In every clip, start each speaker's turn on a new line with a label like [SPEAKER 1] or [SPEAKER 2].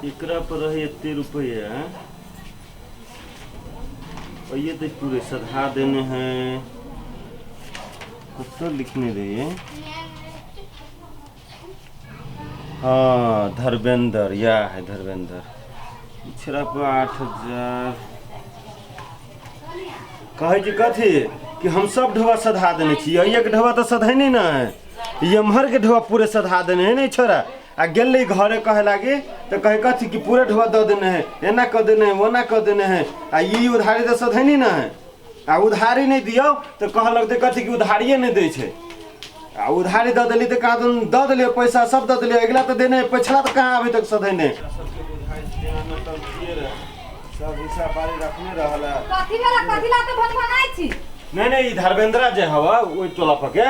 [SPEAKER 1] एकरा पर रहे एते रुपया और ये तो पूरे सधा देने हैं। कत्तो लिखने रहिए? हाँ, धर्मेंद्र, या है धर्मेंद्र। पिछड़ा पर 8000 कहै छी कथी कि हम सब ढोआ सधा देने छी, एक ढोआ तो सधै नहीं ना है, एम्हर के ढोआ पूरे सधा देने है नहीं छोरा। आ गेलै घरे कहे लागी तो कहे कथी कि पूरे ढोआ दऽ देने है, एना कऽ देने है, ओना कऽ देने है, आ ई उधारी तऽ सधै नहीं ना है। आ उधारी नहीं दियौ तऽ कहऽ लगतै कथी कि उधारिये नहीं दै छै। आ उधारी दऽ देली तऽ कहाँ दऽ देलियै पैसा सब दऽ देलियै, अगिला तऽ देने पछिला तऽ कहाँ अभी तक सधै नहीं। सब हिसाब बारी रखने रहल है।
[SPEAKER 2] कथी भेला? कथी ला तऽ भनभनाइ छी?
[SPEAKER 1] नहीं नहीं, ई धर्मेंद्रा जे हवा ओहि टोला पर के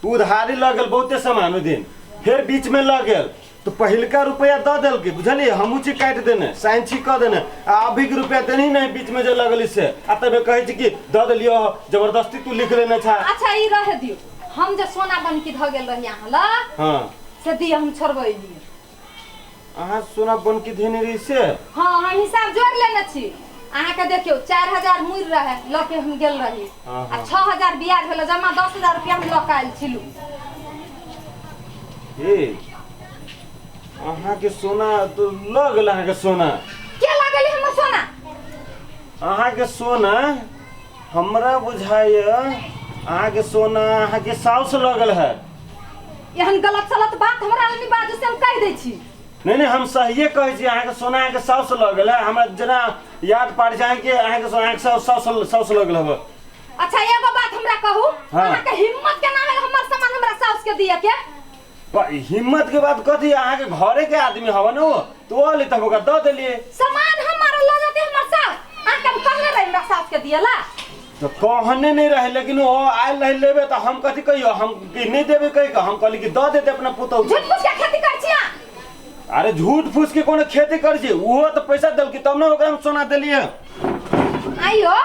[SPEAKER 1] उधारी लऽ गेल बहुते सामान ओहि दिन, फेर बीच में लऽ गेल तो पहिलका रुपया दऽ देलकै, बुझलियै? हमहूँ छी काटि देने, साइन छी कऽ देने, आ अभी के रुपया देनी नहीं बीच में जे लगली से, आ तबे कहै छी कि दऽ देलियो जबरदस्ती तू लिख लेने छा।
[SPEAKER 2] अच्छा ई रहे दियौ, हम जे सोना बनकी धऽ गेल रही अहाँ लग, से दिअ, हम छोड़बै दिअ।
[SPEAKER 1] अहाँ सोना बनकी धेने रही से?
[SPEAKER 2] हाँ, हम हिसाब जोड़ लेने छी। अहाँके देखियौ 4000 मुड़ि रहे लऽ के हम गेल रही, आ 6000 ब्याज भेलै, जमा 10,000 रुपया हम लऽ के आयल छलहुँ।
[SPEAKER 1] ए अहाँके सोना तो लऽ गेल अहाँके सोना।
[SPEAKER 2] के लऽ गेलै हमर सोना?
[SPEAKER 1] अहाँके सोना हमरा बुझाइए अहाँके सोना अहाँके साउस लऽ गेल है।
[SPEAKER 2] एहन गलत सलत बात हमरा लग नहि बाजू से हम कहि दै छी।
[SPEAKER 1] नहीं नहीं, हम सहिए कहै छी, अहाँके सोना अहाँके साउस लऽ गेल है। हमरा जेना याद पाड़ छै कि अहाँके सोना अहाँके साउस साउस साउस लऽ गेल हबे।
[SPEAKER 2] अच्छा एगो बात हमरा कहू, अहाँके हिम्मत केना भेल हमर सामान हमरा साउस के दिए के?
[SPEAKER 1] हिम्मत के बात कथी, अहाँके घरे के आदमी हवा न वो तो वो ले तब ओकरा दऽ देलिए।
[SPEAKER 2] सामान हमार लऽ जेतै हमर सास, अहाँके हम कहने रही हमरा सास के दिए ला?
[SPEAKER 1] तो कहने नहीं रहे, लेकिन वो आयल रहे लेबे तो हम कथी कहियो, हम कि नहीं देबे कहि के हम कहली कि दऽ देते अपना पुतहु।
[SPEAKER 2] झूठ फूस के खेती करै छी अहाँ?
[SPEAKER 1] अरे झूठ फूस के कोनो खेती करै छी, ओहो तऽ पैसा देलकी तब ने ओकरा हम सोना देलिए।
[SPEAKER 2] आइयो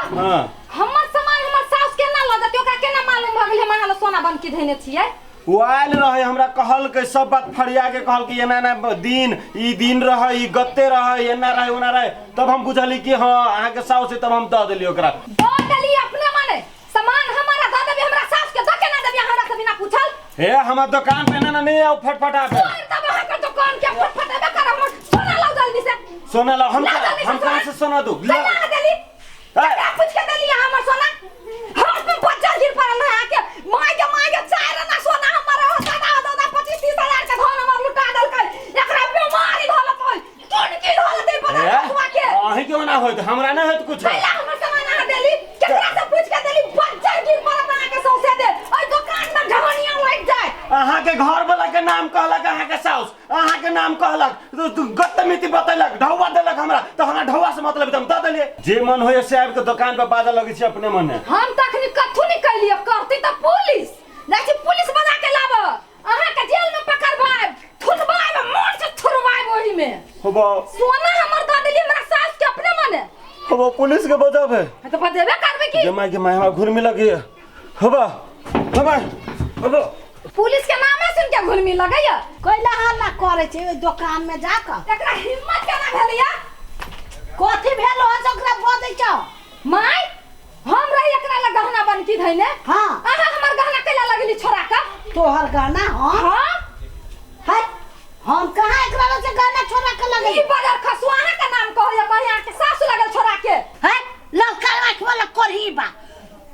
[SPEAKER 2] हमर सामान हमर सास के ना लऽ जेतै, ओकरा केना मालूम भऽ गेलै हम अहाँ लग सोना बनकी धैने छियै?
[SPEAKER 1] ओ आयल रहे हमरा कहलकै सब बात फरिया के कहलकै एना एना दिन ई दिन रहे ई गत्ते रहे एना रहे ओना रहे, तब हम बुझली कि हाँ अहाँके साउस है, तब हम दऽ देली ओकरा।
[SPEAKER 2] दऽ देली अपने माने सामान हमारा दऽ देबी हमरा सास के, दऽ के ना देबी हमरा से बिना पूछल?
[SPEAKER 1] हे हमर दुकान पे ना नहीं आओ फटफट आके।
[SPEAKER 2] तोड़ देब अहाँके दुकान के, फटफटेबे करब हमर सोना लाउ जल्दी से।
[SPEAKER 1] सोना लाउ,
[SPEAKER 2] लाउ जल्दी से
[SPEAKER 1] हम कहाँ
[SPEAKER 2] सोना।
[SPEAKER 1] से सोना दू?
[SPEAKER 2] कैला अहाँ देली? केकरा पूछ के देली अहाँ हमर सोना? हम तुम बच्चा गिर पड़ल रहे अहाँके माय के, माय के 4 आना सोना हमर रहो, दादा दादा 25-30 हजार के धन हमर लुटा देलकै, एकरा बीमारी धलत होय, टुनकी धलत होय, बड़ा
[SPEAKER 1] हे?
[SPEAKER 2] बसुआ के।
[SPEAKER 1] अहीं के ओना होइत, हमरा नहि होइत कुछ।
[SPEAKER 2] कैला हमर सामान अहाँ देली? केकरा से पूछ के देली? बच्चा गिर पड़त अहाँके सौंसे दे, ओहि दुकान में ढहनिया लागि जाय।
[SPEAKER 1] अहाँके घर वाला के नाम कहलक अहाँके साउस, अहाँके नाम कहलक, तू गतमिति बतेलक, ढौवा देलक हमरा, तऽ हमरा ढौवा से मतलब हम दऽ देलियै। जे मन होइए से आबि कऽ दोकान पर बाजऽ लगै छी अपने मने।
[SPEAKER 2] हम तऽ अखनी कथू नहि कैलियै, करती तऽ पुलिस जाइ छी, पुलिस बजा के लाब, अहाँके जेल में पकड़बायब, थुनबायब, मोन से थुरबायब ओही में।
[SPEAKER 1] होबो।
[SPEAKER 2] सोना हमर दऽ देलियै हमरा सास के अपने मने।
[SPEAKER 1] होबो, पुलिस के बजाबे।
[SPEAKER 2] हाँ, तऽ बजेबे करबै की?
[SPEAKER 1] गे माय, गे माय, हमरा घुरमी लगैए। होबो, होबो, होबो।
[SPEAKER 2] पुलिस के नामे सुन के घुरमी लगैया।
[SPEAKER 3] कैला हल्ला करै छै ओहि दोकान में जाकऽ?
[SPEAKER 2] एकरा हिम्मत केना भेलैया?
[SPEAKER 3] कथी भेल हो से ओकरा बजै छौ?
[SPEAKER 2] माय, हम रही एकरा लग गहना बनकी धैने। अहाँ हमर गहना कैला लगली छोड़ा के?
[SPEAKER 3] तोहर गहना? हाँ।
[SPEAKER 2] हाँ?
[SPEAKER 3] है, हम कहाँ एकरा लग से गहना छोड़ा के लगली?
[SPEAKER 2] ई बगर खसुआ अहाँ के नाम कहैया, कहैया अहाँ के सासु लगल छोड़ा के।
[SPEAKER 3] है, ललका आँख वाला करही बा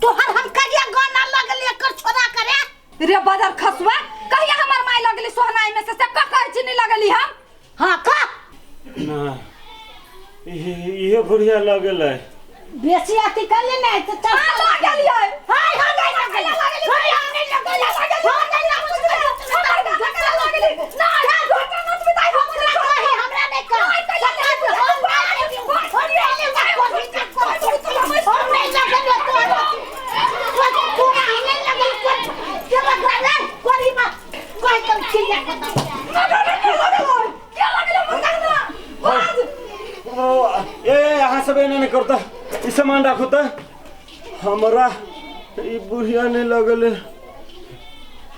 [SPEAKER 3] तोहर, हम कहिया गहना लगली एकर छोड़ा करे?
[SPEAKER 2] रे बदर खसुआ, कहिया हमर माय लगली सोहनाई में से का कहै छी नहीं लगली हम?
[SPEAKER 3] हाँ का
[SPEAKER 1] ना इहे बुढ़िया लगल है।
[SPEAKER 3] बेसी अथी कर ले नहीं तो चल।
[SPEAKER 2] हाँ, लगलियै।
[SPEAKER 3] हाय, हम नहीं लगलियै। हाय, हम नहीं लगलियै। हम नहीं लगलियै।
[SPEAKER 2] हमर गहना कैला लगली? ना, ना, घोटा नच बिताई हम
[SPEAKER 3] हमरा कहे, हमरा नहीं कह। हम नहीं लगलियै। हम नहीं लगलियै तोरा। तोरा हम नहीं लगलियै। के बकरा रे, कोरी बा। कोई तुम चिल्ला खत्म।
[SPEAKER 2] के लगले हमर गहना? बाज।
[SPEAKER 1] ओ, ए अहाँ सब एना नहीं करता, ई सामान राखू तऽ। हमरा ई बुढ़िया नहीं लगल,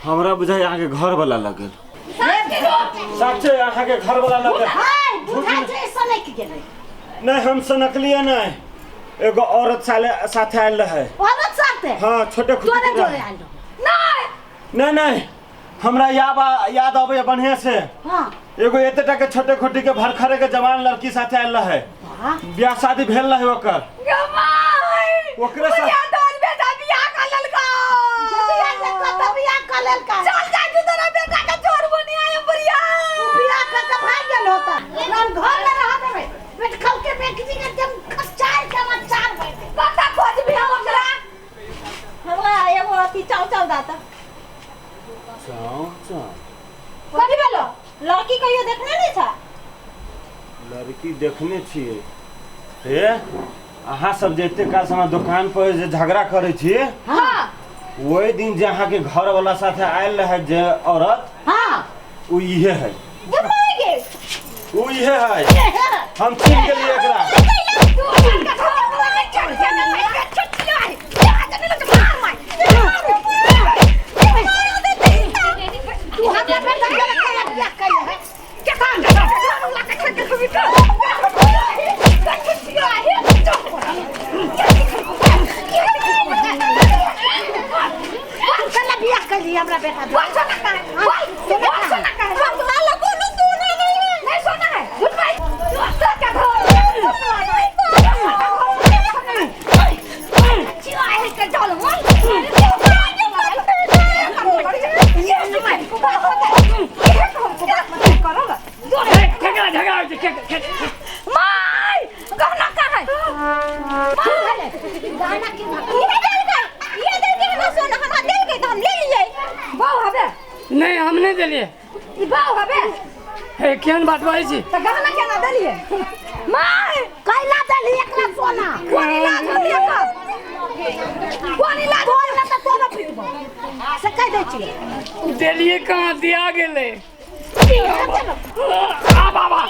[SPEAKER 1] हमरा बुझाइ अहाँके घर वाला लगल।
[SPEAKER 2] साँझ के जो।
[SPEAKER 1] साक्षी अहाँके घर वाला लगल।
[SPEAKER 3] हाय, बुझाइ
[SPEAKER 1] नहीं हम सनकलिए नहीं, एगो औरत साले साथे आयल रहे।
[SPEAKER 3] औरत साथे?
[SPEAKER 1] हाँ, छोटे खुटी
[SPEAKER 3] तोरे
[SPEAKER 1] के
[SPEAKER 3] जोरे
[SPEAKER 1] रहे।
[SPEAKER 3] आयल रहो।
[SPEAKER 2] नहीं
[SPEAKER 1] नहीं नहीं, हमरा याद आबे बढ़िया से।
[SPEAKER 3] हाँ।
[SPEAKER 1] एगो एतेटा के छोटे खुटी के भरखरे के जवान लड़की साथे आयल रहे।
[SPEAKER 3] वाह।
[SPEAKER 1] ब्याह शादी भेल रहे ओकर।
[SPEAKER 2] गे माय,
[SPEAKER 1] ओकरे साथ-
[SPEAKER 2] बुढ़िया तोर बेटा बियाह कर लेलको।
[SPEAKER 3] बियाह कर तो बियाह कर लेलका।
[SPEAKER 2] चल जा तू, तोरा बेटा के चोर बनी आए बुढ़िया।
[SPEAKER 3] बियाह कर के भाग गेल होता। हम घर में रह देबै। पेट खल के बेच दी के एकदम खचार के मचार भर दे।
[SPEAKER 2] कत्ता खोजबी हम ओकरा?
[SPEAKER 4] हमरा एगो अथी चाव चाव दाता।
[SPEAKER 1] चाव चाव?
[SPEAKER 4] कथी भेलो? लड़की कहियो देखने नहीं छा?
[SPEAKER 1] लड़की देखने छियै। हे, अहाँ सब जे एते काल से दुकान पर जे झगड़ा करै छियै,
[SPEAKER 2] हाँ,
[SPEAKER 1] ओहि दिन जे अहाँ के घर वाला साथे आयल रहे जे औरत,
[SPEAKER 3] हाँ,
[SPEAKER 1] उ इहे है।
[SPEAKER 4] गे माय गे,
[SPEAKER 1] उ इहे है, हम चिन्ह गेलियै एकरा।
[SPEAKER 3] तू हमरा बेटा के केना बियाह कैले है? केना बियाह कैली हमरा बेटा के?
[SPEAKER 5] केकरा झगड़ा होइ छै?
[SPEAKER 2] माय, गहना कहाँ है?
[SPEAKER 3] की भेलै? गाना की भेलै?
[SPEAKER 4] ये देलकै हमरा सोना, हमरा देलकै तऽ हम ले लियै।
[SPEAKER 2] बाउ हबे?
[SPEAKER 5] नहीं, हम नहीं देलिए।
[SPEAKER 2] ई बाउ हबे?
[SPEAKER 5] हे, केहन बात बाजै छी?
[SPEAKER 2] तऽ गहना केना देलियै माय?
[SPEAKER 3] कैला देली एकरा सोना?
[SPEAKER 2] कोन इलाज होली एकर? कोन इलाज?
[SPEAKER 3] तोर ना तऽ तोरो पिटबो से कहि दै छियै।
[SPEAKER 5] देलिए कहाँ, दिया गेलै। आ बाबा।